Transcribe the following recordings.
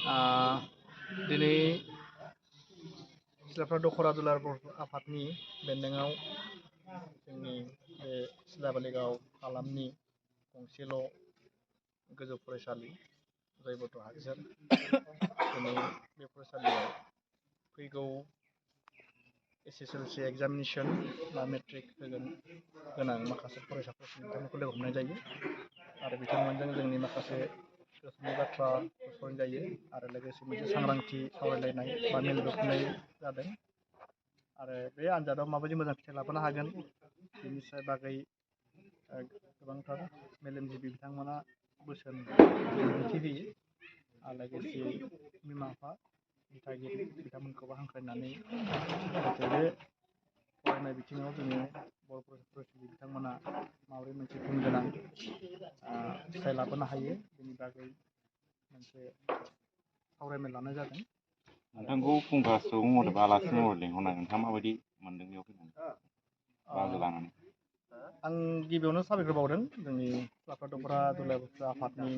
दिनै सिलाफ्रा दख'रा दुलार आफादनि बेन्दोङाव जोंनि बे सिलाबालिगाव हालामनि गंसेल' गोजौ फरायसालि जयबत' हागजार दिनै बे फरायसालियाव फैगौ SSLC एग्जामिनेसन बा मेट्रिक होगोन गोनां माखासे फरायसाफोरखौ लोगो हमनाय जायो आरो बिथांमोनजों जोंनि माखासे गोसोनि बाथ्रा सावरायनाय जायो आरो लोगोसे मोनसे सांग्रांथि सावरायलायनाय बा मेल मिथिनाय जादों आरो बे आनजादाव माबायदि मोजां फिथाइ लाबोनो हागोन बेनि बागै गोबांथार मेलेमजिबि बिथांमोना बोसोन बिबुंथि होयो आरो लोगोसे बिमा बिफा दिथागिरि बिथांमोनखौबो हांख्रायनानै बे फरायनाय बिथिङाव जोङो बर' फरायसालि बिथांमोना माबोरै मोनसे गुन गोनां फिथाइ लाबोनो हायो बेनि बागै मोनसे सावरायमेल लानाय जादों। नोंथांखौ फुंखा सुबुं महरै बा आलासि महरै लिंहरनाय नोंथाङा माबायदि मोनदों बेयाव फैनानै बाहागो लानानै? आं गिबियावनो साबायखर बावदों जोंनि सिलाफ्रा दख'रा दुलार आफादनि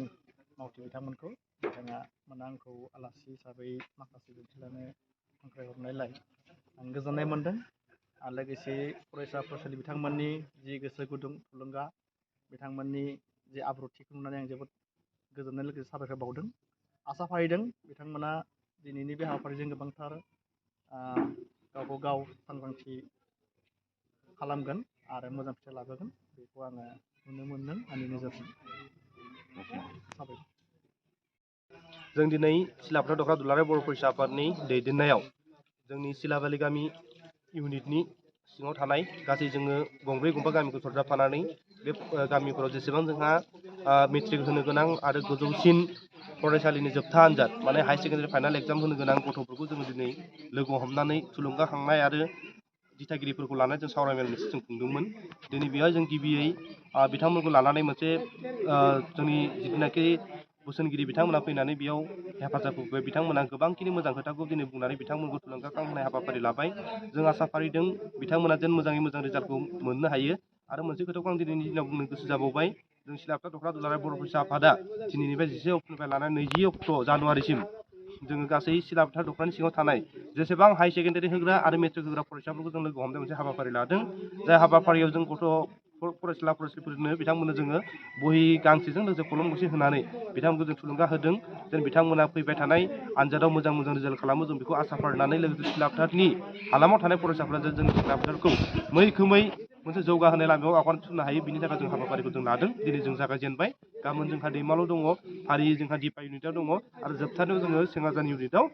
मावथि बिथांमोनखौ बिथांमोना आंखौ आलासि हिसाबै माखासे दिन्थिलांनो हांख्रायहरनायलाय आं गोजोननाय मोन्दों आरो लोगोसे फरायसा फरायसुलि बिथांमोननि जि गोसो गुदुं थुलुंगा बिथांमोननि जि आब्रुथिखौ नुनानै आं जोबोद गोजोननाय लोगोसे साबायखर बावदों आसा फारिदों बिथांमोना दिनैनि बे हाबाफारिजों गोबांथार गावखौ गाव सांग्रांथि खालामगोन आरो मोजां फिथाइ लाबोगोन बेखौ आङो नुनो मोनदों आंनि नोजोरजों। जों दिनै सिलाफ्रा दख'रा दुलाराय बर' फरायसा आफादनि दैदेननायाव जोंनि सिलाबालि गामि इउनिटनि सिङाव थानाय गासै जोङो गंब्रै गंबा गामिखौ सरजाबफानानै बे गामिफोराव जेसेबां जोंहा मेट्रिक होनो गोनां आरो गोजौसिन फरायसालिनि जोबथा आनजाद माने हायार सेकेन्डारि फाइनाल एग्जाम होनो गोनां गथ'फोरखौ जोङो दिनै लोगो हमनानै थुलुंगाखांनाय आरो दिथागिरिफोरखौ लानानै जों सावरायमेल मोनसे जों खुंदोंमोन। दिनै बेवहाय जों गिबियै बिथांमोनखौ लानानै मोनसे जोंनि जिथुनाखि बोसोनगिरि बिथांमोना फैनानै बेयाव हेफाजाब होबाय बिथांमोना गोबांखिनि मोजां खोथाखौ दिनै बुंनानै बिथांमोनखौ थुलुंगाखांहोनाय हाबाफारि लाबाय। जों आसा फारिदों बिथांमोना जेन मोजाङै मोजां रिजाल्टखौ मोननो हायो आरो मोनसे खोथाखौ आं दिनैनि दिनाव बुंनो गोसो जाबावबाय जों सिलाफ्रा दख'रा दुलाराय बर' फरायसा आफादा दिनैनिफ्राय 11 अक्ट'निफ्राय लानानै 20 अक्ट' जानुवारिसिम जोङो गासै सिलाफोथा दख'रानि सिङाव थानाय जेसेबां हाई सेकेन्डारि होग्रा आरो मेट्रिक होग्रा फरायसाफोरखौ जों लोगो हमनाय मोनसे हाबाफारि लादों। जाय हाबाफारियाव जों फरायसुला फरायसुलिफोरनो बिथांमोननो जोङो बहि गांसेजों लोगोसे कलम गंसे होनानै बिथांमोनखौ जों थुलुंगा होदों जेन बिथांमोना फैबाय थानाय आनजादाव मोजां मोजां रिजाल्ट खालामो जों बेखौ आसा फारिनानै लोगोसे सिलाफोथारनि हालामाव थानाय फरायसाफोरा जों जोंनि सिलाफोथारखौ मैखोमै मोनसे जौगाहोनाय लामायाव आगान सुरनो हायो बिनि थाखाय जों हाबाफारिखौ जों लादों। दिनै जों जागायजेनबाय गाबोन जोंहा दैमालु दङ फारियै जोंहा दिपा इउनिटआव दङ आरो जोबथारनायाव जोङो सेङाजान इउनिटआव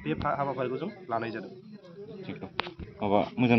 बे हाबाफारिखौ जों लानाय जादों। मोजां